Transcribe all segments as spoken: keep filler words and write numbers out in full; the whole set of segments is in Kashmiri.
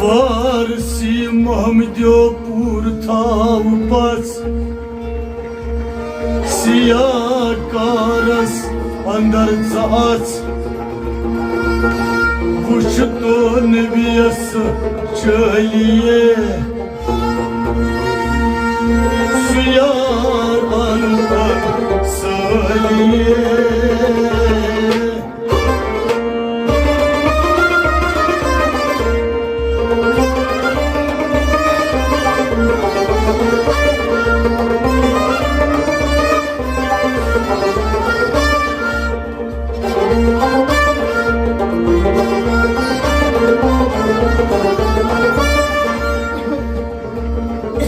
وارثی محمدیو پوٗر تھاو پژھ، سیاہ کارس اندر ژٕ اژھ۔ وُچھ تو نبیس چٲلیے، سُہ یار اندر سٲلیے۔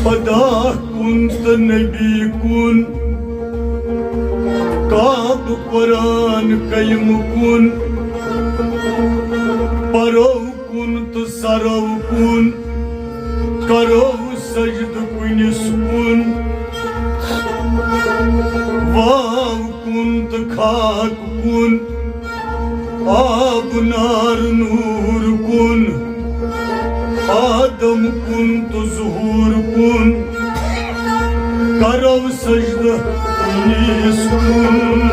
خدا کُن تہٕ نبی کُن، کعبہٕ قرآن کلمہٕ کُن، پرو کُن تہٕ سرو کُن، کرو سجدٕ کُنِس کُن، واو کُن تہٕ خاک کُن، آب نار نور کُن، آدم کُن تہٕ ظہور کُن، کرو سجدٕ کُنِس کُن۔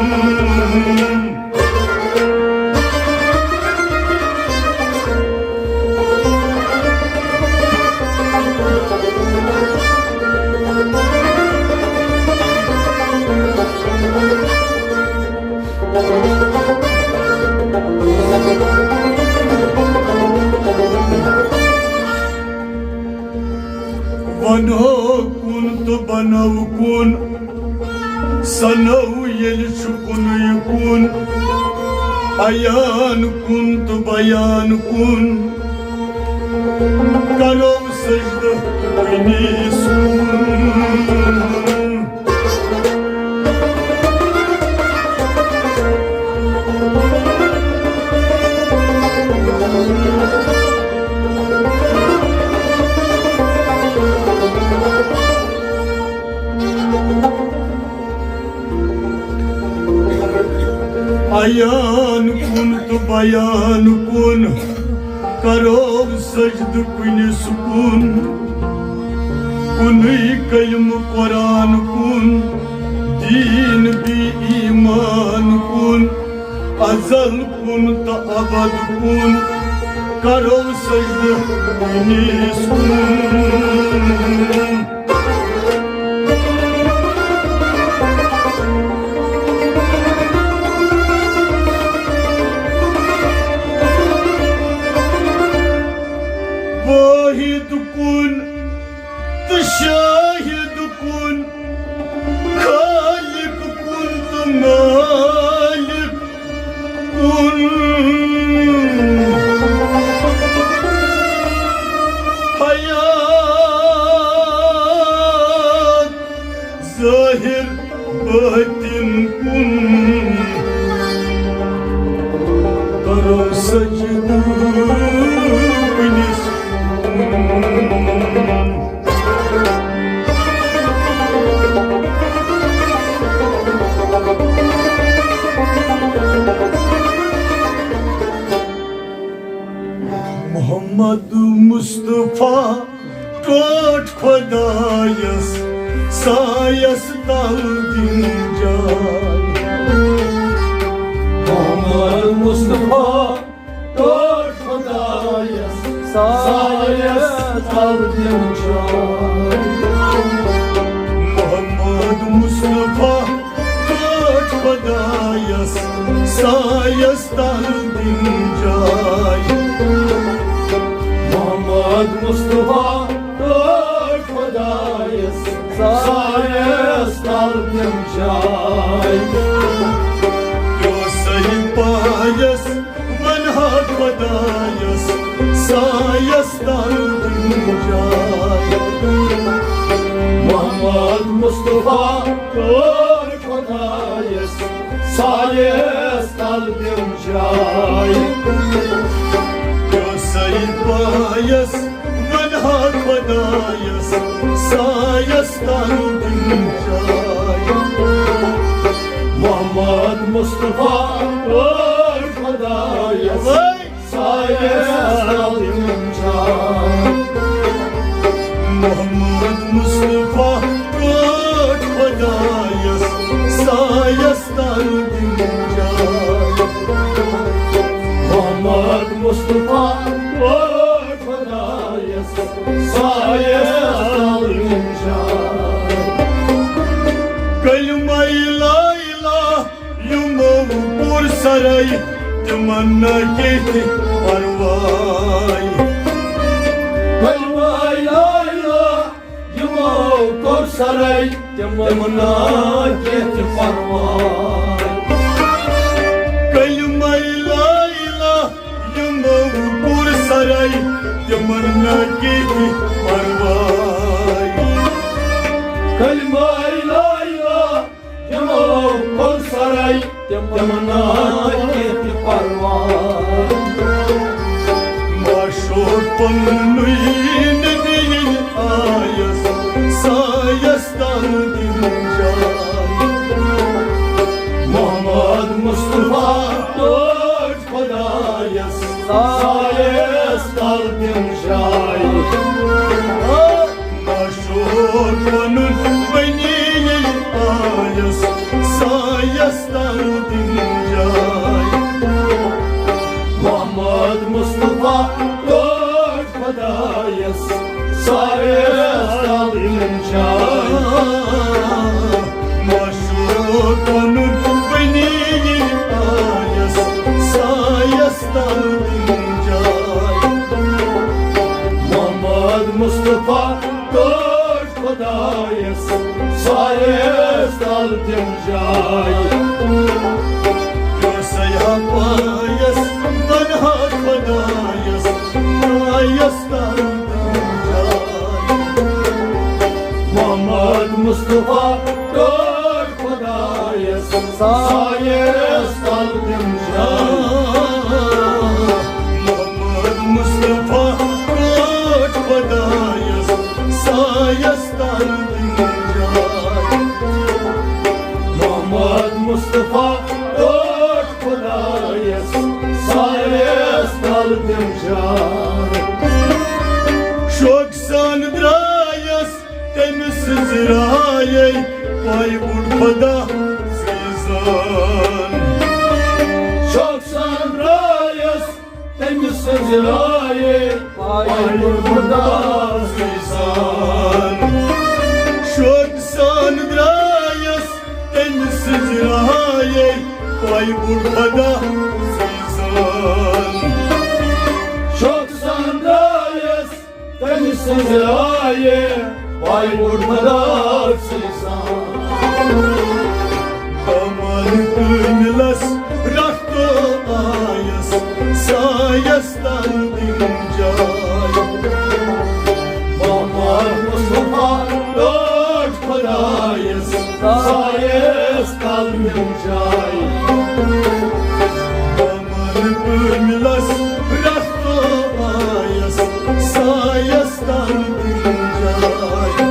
ونو کُن تہٕ بنو کُن، سنو ییٚلہِ چھُ کُنُے کُن، عیان کُن تہٕ بیان کُن، کرو سجدٕ کُنِس کُن۔ عیان کُن تہٕ بیان کُن، کرو سجدٕ کُنِس کُن، کُنُے کلمہٕ قرآن کُن، دین بی ایمان کُن، ازل کُن تہٕ ابد کُن، کرو سجدٕ کُنِس کُن۔ واحد کُن تہٕ شاہد کُن، خالق کُن تہٕ مالک کُن، حیات ظاہر باطن کُن، کرو سجدٕ کُنِس کُن۔ محمد مصطفیٰ ٹوٹھ خۄدایس سایس تل دِن جاے۔ محمد مصطفیٰ ٹوٹھ خۄدایس سایس تل دِن جاے۔ محمد مصطفیٰ ٹوٹھ خۄدایس سایس تل دِن جاے۔ محمد مصطفیٰ ٹوٹھ خۄدایس سایس تل دِن جاے۔ پیوسے پایس جاے۔ یۄسَے پایَس وَنہا خۄدایَس، سایَس تَل دِم جاے۔ محمد مصطفیٰ پٲٹھۍ خۄدایَس، سایَس تَل دِم جاے۔ محمد مصطفیٰ پٲٹھۍ خۄدایَس، سایَس تَل دِم جاے۔ محمد مصطفیٰ پٲٹھۍ خۄدایَس، سایَس تَل دِم جاے۔ کلمہ لا الہ یِمو کوٚر سرے، تِمن نہ کینٛہہ تہِ پرواے۔ کلمہ لا الہ یِمو کوٚر سرے، تِمن نہ کینٛہہ تہِ پرواے۔ کلمہ لا الہ یِمو کوٚر سرے، تِمن نہ کینٛہہ تہِ پرواے۔ کلمہ لا الہ یِمو کوٚر سرے، تِمن نہ کینٛہہ تہِ پرواے۔ معشوق پننُے نبی ییٚلہِ آیس، سایس تل دِم جاے۔ محمد مصطفیٰ پٲٹھۍ خۄدایس، سایس تل دِم جاے۔ معشوق پنُن بنی ییٚلہِ آیس، سایس تل دِم جاے۔ محمد مصطفیٰ پٲٹھۍ خۄدایس، سایس تل دِم جاے۔ معشوق پنُن بنی ییٚلہِ آیس، سایس تل دِم جاے۔ محمد مصطفیٰ پٲٹھۍ خۄدایس، سایس تل دِم جاے۔ یۄسَے ہا پایس وَنہا خۄدایس، سایس تل دِم جاے۔ محمد مصطفیٰ پٲٹھۍ خۄدایس، سایس تل دِم جاے۔ محمد مصطفیٰ پٲٹھۍ خۄدایس، سایس تل دِم جاے۔ محمد مصطفیٰ پٲٹھۍ خۄدایس، سایس تل دِم جاے۔ شوقہٕ سان درٛایس تٔمۍ سٕنٛزِ رایے، پاے بوٚڑ خۄدا سٕے زان۔ شوقہٕ سان درٛایس تٔمۍ سٕنٛزِ رایے، پاے بوٚڑ خۄدا سٕے زان۔ شوقہٕ سان درٛایس تٔمۍ سٕنٛزِ رایے، پاے بوٚڑ خۄدا سٕے زان۔ شوقہٕ سان درٛایس تٔمۍ سٕنٛزِ رایے، پاے بوٚڑ خۄدا سٕے زان۔ دامن کٲمِلس رٹھ تہٕ آیس، سایس تل دِم جاے۔ محمد مصطفیٰ رٹھ خۄدایس، سایس تل دِم جاے۔ محمد کٲمِلس رٹھ تہٕ آیس، سایس تل دِم جاے۔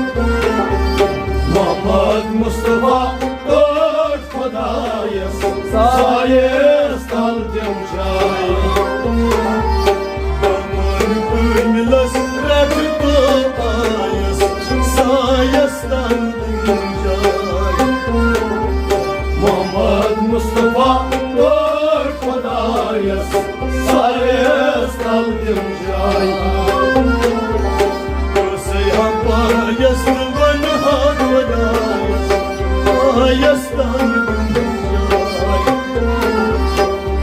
محمد مصطفیٰ رٹھ خۄدایس، سایس تل دِم جاے۔ محمد کٲمِلس رٹھ تہٕ آیس، سایس تل دِم جاے۔ محمد مصطفیٰ رٹھ خۄدایس، سایس تل دِم جاے۔ سیاہ پایس تہٕ ونہا خۄدایس، سایس تل دِم جاے۔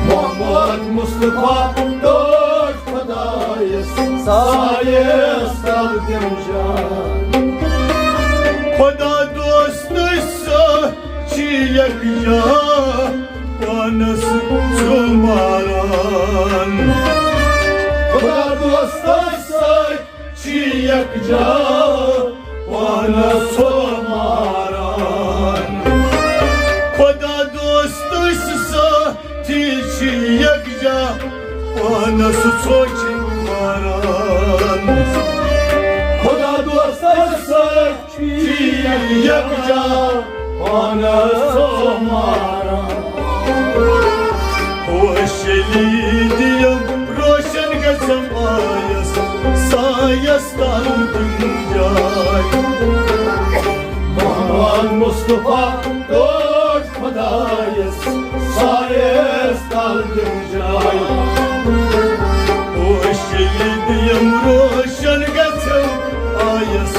محمد مصطفیٰ رٹھ خۄدایس، سایس تل دِم جاے۔ خۄدا دوستس سۭتۍ چھِ یکجا پانس ژھرٛو ماران۔ خۄدا دوستس سۭتۍ چھِ یکجا پانس ژھرٛو ماران۔ خۄدا دوستس سۭتۍ چھِ پانس ژھۄچہِ ماران۔ خدا دوستس سۭتۍ چھُ یکجا پانس ژھۄچہِ ماران۔ ہوش ییٚلہِ دِیم روشن گژھم آیس، سایس تل دِم جاے۔ محمد مصطفیٰ ٹوٹھ خدایس، سایس تل دِم جاے۔ ہوش ییٚلہِ دِیم روشن گژھم آیس،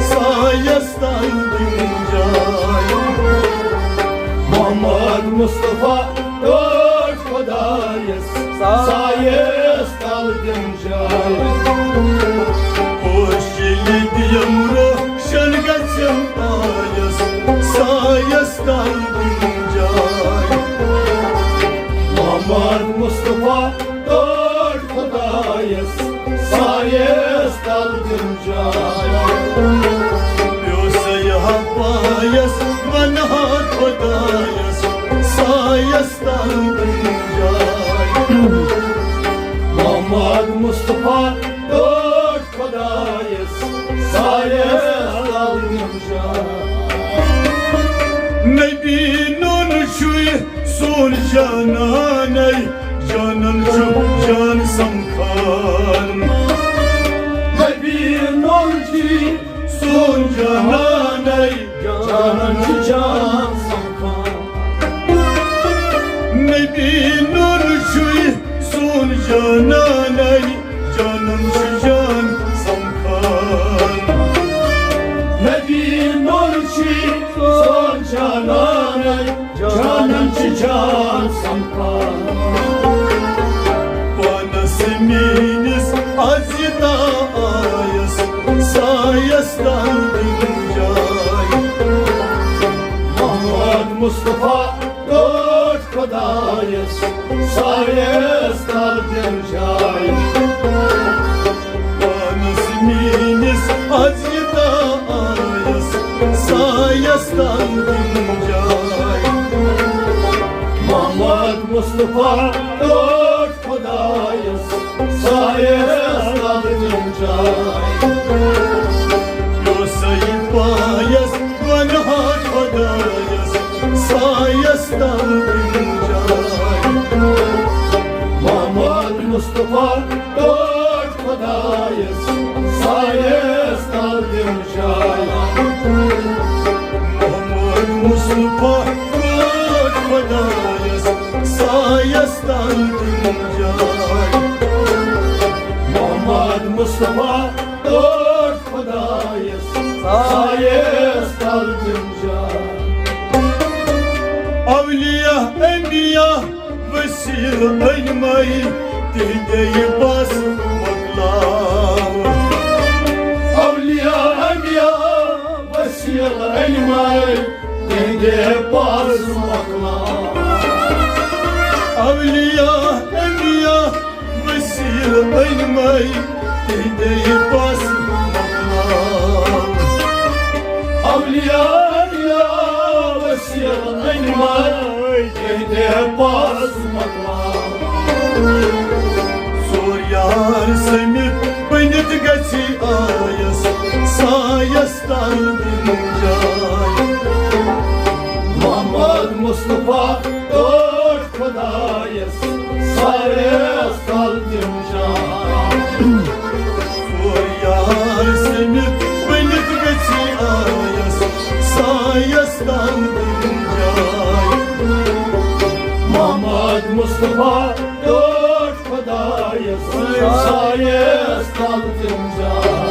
سایس تل دِم جاے۔ محمد مصطفیٰ ٹوٹھ خدایس، سایس تل دِم جاے۔ ہوش ییٚلہِ دِیم روشن گژھم آیس، سایس تل دِم جاے۔ محمد مصطفیٰ ٹوٹھ خدایس، سایس تل دِم جاے۔ پیوسے ہا پایس، ونہٕ ہا خدایس، سایس تل دِم جاے۔ محمد مصطفیٰ ٹوٹھ خدایس، سایس تل دِم جاے۔ نبی نوٗن چھُے سون جانانَے، جانان چھُ جان سمکھان۔ نبی نوٗن چھُے سون جانانَے، جانان چھُ جان سمکھان۔ نبی نوٗن چھُے سون جانانَے، جانان چھُ جان سمکھان۔ نبی نوٗن چھُے سون جانانَے، جانان چھُ جان سمکھان۔ پانس میٲنِس از یہِ تا آیس، سایس تل دِم جاے۔ محمد مصطفیٰ ٹوٹھ خدایس، سایس تل دِم جاے۔ پانس میٲنِس از یہِ تا آیس، سایس تل دِم جاے۔ محمد مصطفیٰ ٹوٹھ خدایس، سایس تل دِم جاے۔ پیوسے پایس، ونہٕ ہا خدایس، سایس تل دِم جاے۔ محمد مصطفیٰ ٹوٹھ خدایس، سایس تل دِم جاے۔ محمد مصطفیٰ ٹوٹھ خدایس، سایس تل دِم جاے۔ محمد مصطفیٰ ٹوٹھ خدایس، سایس تل دِم جاے۔ اولیاء انبیاء وسیلہٕ أنۍ مَے، تِہنٛدے پاس مۄکلاو۔ اولیاء انبیاء وسیلہٕ أنۍ مَے، تِہنٛدے پاس مۄکلاو۔ اولیاء انبیاء وسیلہٕ أنۍ مَے، تِہنٛدے پاس مۄکلاو۔ اولیاء انبیاء وسیلہٕ أنۍ مَے، تِہنٛدے پاس مۄکلاو۔ سور یار سٔمِتھ بٔنِتھ گژھِ آیس، سایس تل دِم جاے۔ محمد مصطفیٰ ٹوٹھ خدایس، سایس تل دِم جاے۔ سور یار سٔمِتھ بٔنِتھ گژھِ آیس، سایس تل دِم جاے۔ محمد مصطفیٰ ٹوٹھ خدایس، سایس تل دِم جاے۔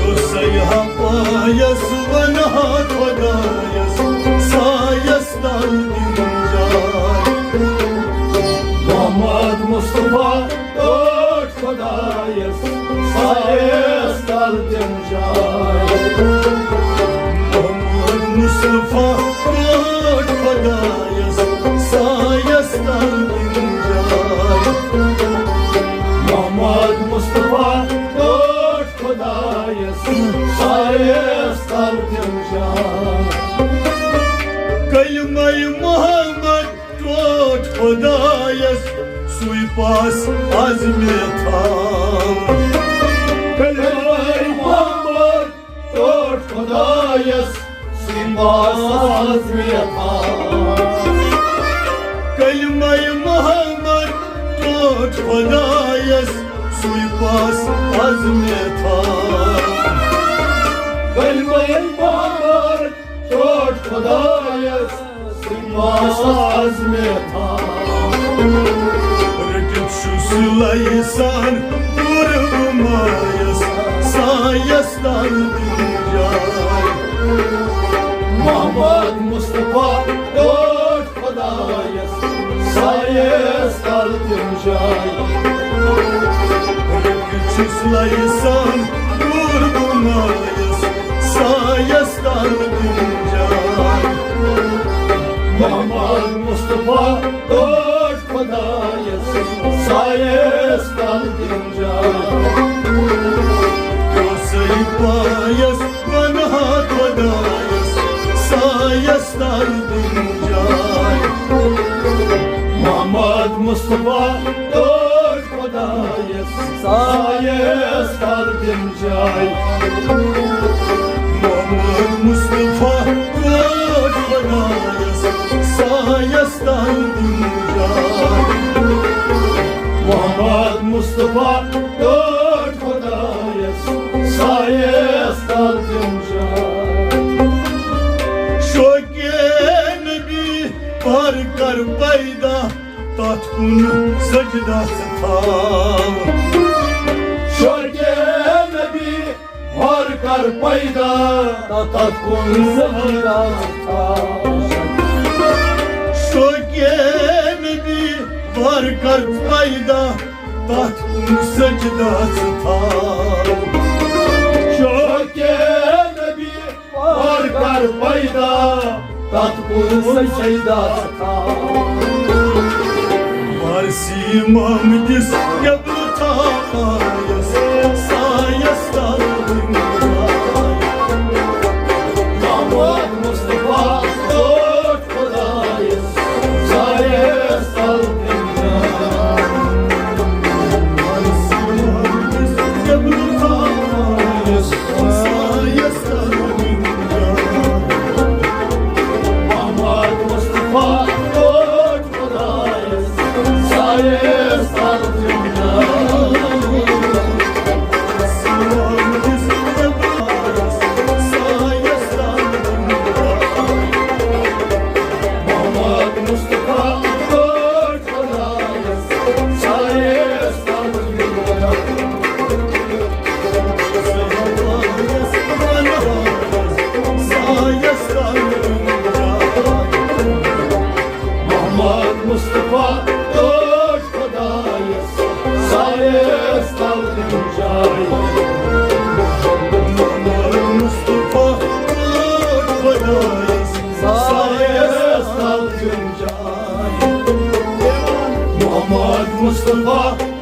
یوسے ہا پایس ونہٕ ہا خدایس، سایس تل دِم جاے۔ محمد مصطفیٰ ٹوٹھ خدایس، سایس تل دِم جاے۔ محمد مصطفیٰ ٹوٹھ خدایس، سایس تل دِم جاے۔ محمد مصطفیٰ ٹوٹھ خدایس، سایس تل دِم جاے۔ کلمہ محمد ٹوٹھ خدا یس سُے پاس از مےٚ تھاو۔ کلمَے محمد ٹوٹھ خۄدایس سُے پاس از مےٚ تھاو۔ کلمَے محمد ٹوٹھ خۄدایس سُے پاس از مےٚ تھاو۔ کلمَے محمد ٹوٹھ خۄدایس سُے پاس از مےٚ تھاو۔ رٔٹِتھ چھُس لَیہِ سان قُربان مایَس، سایَس تَل دِم جاے۔ محمد مصطفیٰ ٹوٹھ خۄدایس، سایَس تَل دِم جاے۔ رٔٹِتھ چھُس لَیہِ سان قُربان مایَس، سایَس تَل دِم جاے۔ محمد مصطفیٰ ٹوٹھ خۄدایس، سایَس تَل دِم جاے۔ پیوٚسَے پایَس پناہ خۄدایس، سایَس تَل دِم جاے۔ محمد مصطفیٰ ٹوٹھ خۄدایس، سایَس تَل دِم جاے۔ محمد مصطفیٰ ٹوٹھ خۄدایس، سایَس تَل دِم جاے۔ محمد مصطفیٰ ٹوٹھ خۄدایس، سایَس تَل دِم جاے۔ شوقِ نبی پر کر پیدا، تَتھ کُن سجدہ ژٕ تھاو۔ شوقِ نبی وار کر پیدا، تَتھ کُن سجدہ ژٕ تھاو۔ شوقِ نبی وار کر پیدا، تَتھ کُن سجدہ ژٕ تھاو۔ شوقِ نبی وار کر پیدا، تَتھ کُن سجدہ ژٕ تھاو۔ وارثِ امام کِس قبلہ تھاو پایَس، سایَس تَل دِم جاے۔ محمد مصطفیٰ ٹوٹھ خۄدایس، سایَس تَل دِم جاے۔ وارثِ امام کِس قبلہ تھاو پایَس، سایَس تَل دِم جاے۔ محمد مصطفیٰ ٹوٹھ خۄدایس، سایَس تَل دِم جاے۔ محمد مصطفیٰ ٹوٹھ خۄدایس، سایَس تَل دِم جاے۔ محمد مصطفیٰ ٹوٹھ خۄدایس، سایَس تَل دِم جاے۔ محمد مصطفیٰ ٹوٹھ خۄدایس، سایَس تَل دِم جاے۔ محمد مصطفیٰ